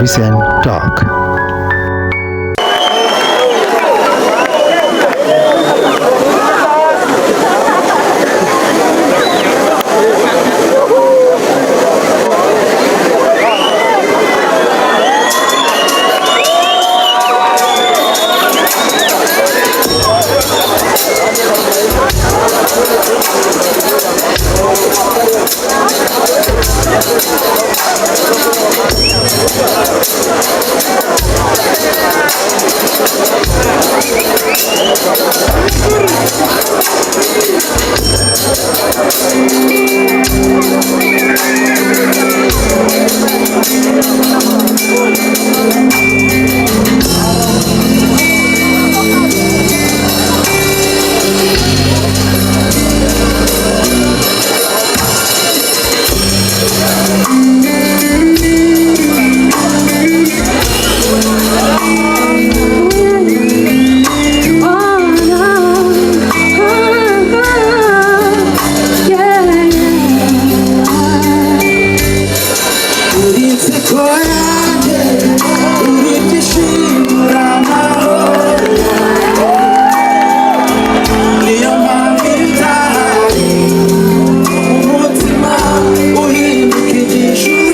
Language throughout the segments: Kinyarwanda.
Vision Talk. Uri inseko yanjye, uri ibyishimo, uri amahoro. Niyo mpamvu iyo udahari umutima uhinduka igishura.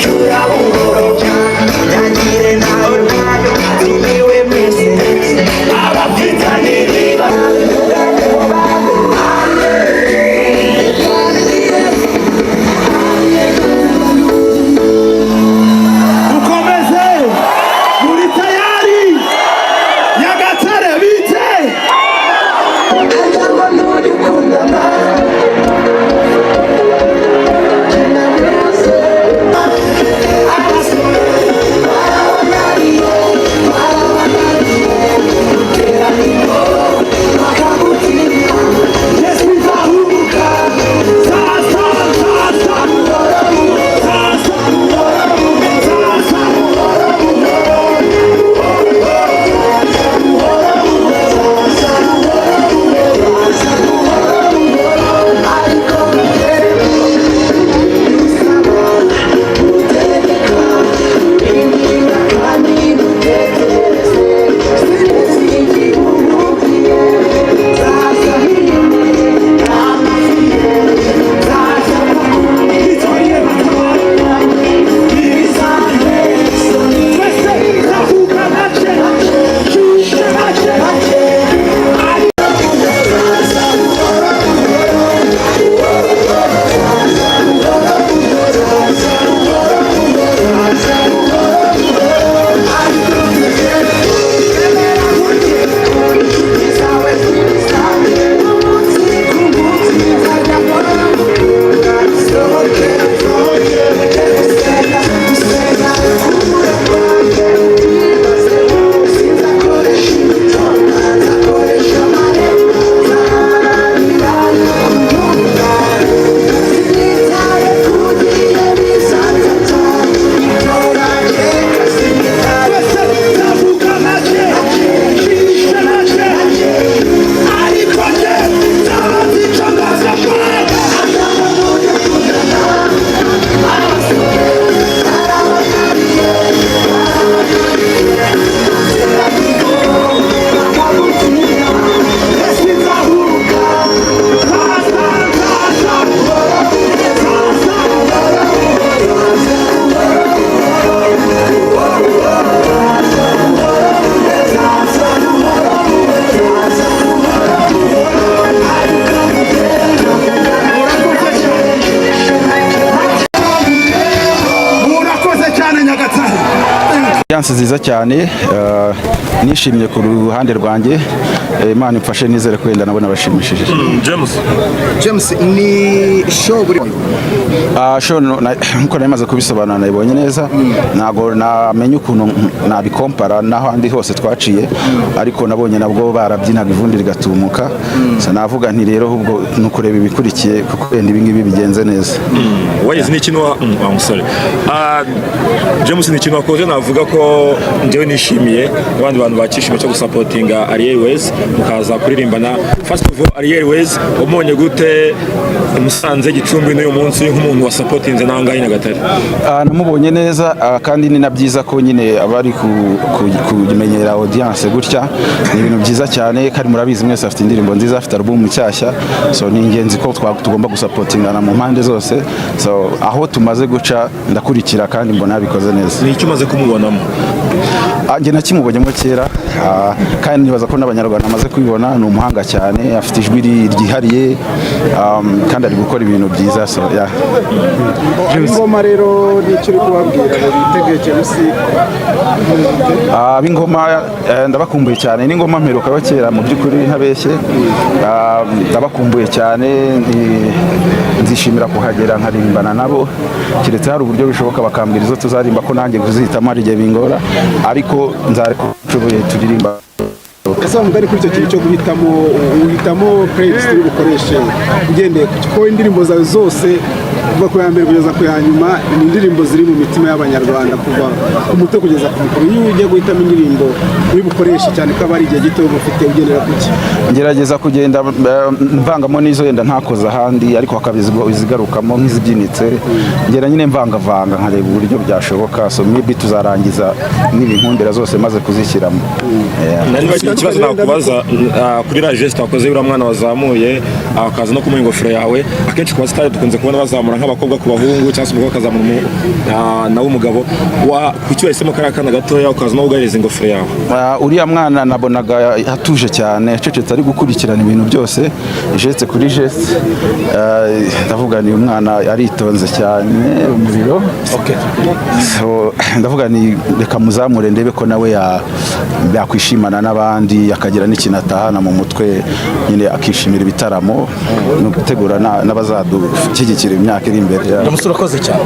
Gucura buhoro ntangire nayo tumiwe mwese abafitanye ibibazo. Dukomeze. Muri tayari? Nyagatare bite? Cyangwa ntugikundana. Yesu izahubuka sa sa sa sa sa sa sa sa. Twese zahuka make shushe make. Twese zavuga make shishe make, ariko nje nzaba nzica ngazakora. Yesu izahuka sa sa sa sa sa sa. Murakoze cyane, Nyagatare. Ambiance nziza cyane, nishimye ku ruhande rwanjye. Imana imfashe, nizere ko wenda nabona bashimishije. James. James, ni show buri Show nkuko nari maze kubisobanura, nayibonye neza. Ntabwo namenya ukuntu nabikompara n'ahandi hose twaciye, ariko nabonye nabwo barabyinaga ivumbi rigatumuka. So navuga nti rero ahubwo ni ukureba ibikurikiye, kuko wenda ibi ngibi bigenze neza. Wayizi ni ikintu wa I'm sorry. James, ni ikintu wakoze navuga ko njyewe nishimiye n'abandi bantu bakishimiye cyo gusapotinga Ariel Wayz, mukaza kuririmbana. First of all, Ariel Wayz wamubonye gute i Musanze, Gicumbi n'uyu munsi nk'umuntu wasapotinze n'ahangaha i Nyagatare? Namubonye neza, kandi ni na byiza ko nyine abari kumenyera audience gutya, ni ibintu byiza cyane. Kandi murabizi mwese, afite indirimbo nziza, afite album nshyashya, so ni ingenzi ko tugomba gusapotingana mu mpande zose. So aho tumaze guca ndakurikira kandi mbona yabikoze neza. Ni icyo umaze kumubonamo? Njye nakimubonyemo kera, kandi nibaza ko n'Abanyarwanda bamaze kubibona. Ni umuhanga cyane, afite ijwi ryihariye, kandi ari gukora ibintu byiza, so yeah. Ingoma rero n'icyo uri kubabwira ngo bitege James? Ab'ingoma ndabakumbuye cyane. N'ingoma mperuka yo kera mu by'ukuri ntabeshye. Ndabakumbuye cyane, nzishimira kuhagera nkaririmbana nabo, keretse hari uburyo bishoboka bakambwira izo tuzarimba, ko nanjye kuzihitamo hari igihe bingora, ariko nzareka nshoboye turirimba. Ese wa mugani, kuri icyo kintu cyo guhitamo, uhitamo playlist uri bukoreshe ugendeye ku ko indirimbo zawe zose kuva ku ya mbere kugeza ku ya nyuma ni indirimbo ziri mu mitima y'Abanyarwanda kuva ku muto kugeza ku mukuru, iyo ujya guhitamo indirimbo uri bukoreshe, cyane ko aba ari igihe gito uba ufite, ugendera ku ki? Ngerageza kugenda mvangamo n'izo wenda ntakoze ahandi, ariko hakaba izigarukamo nk'izibyinitse. Ngera nyine mvangavanga nkareba uburyo byashoboka. So maybe tuzarangiza n'ibinkundira zose maze kuzishyiramo. Yeah. Nari bagiye ikibazo. Ikibazo nakubaza kuri la geste wakoze, uriya mwana wazamuye, akaza no kumuha ingofero yawe. Akenshi ku basitari dukunze kubona bazamura nk'abakobwa ku bahungu, cyangwa se umukobwa akazamura nawe umugabo. Wa kuki wahisemo kariya kana gatoya, ukaza no kugahereza ingofero yawe? Uriya mwana nabonaga atuje cyane, acecetse, ari gukurikirana ibintu byose, geste kuri geste. Ndavuga ni umwana aritonze cyane umuriro. So, ndavuga ni reka muzamure ndebe ko nawe yakwishimana n'abandi, akagira n'ikintu atahana mu mutwe nyine, akishimira ibitaramo no gutegura n'abazadushyigikira imyaka iri imbere. Umusore urakoze cyane.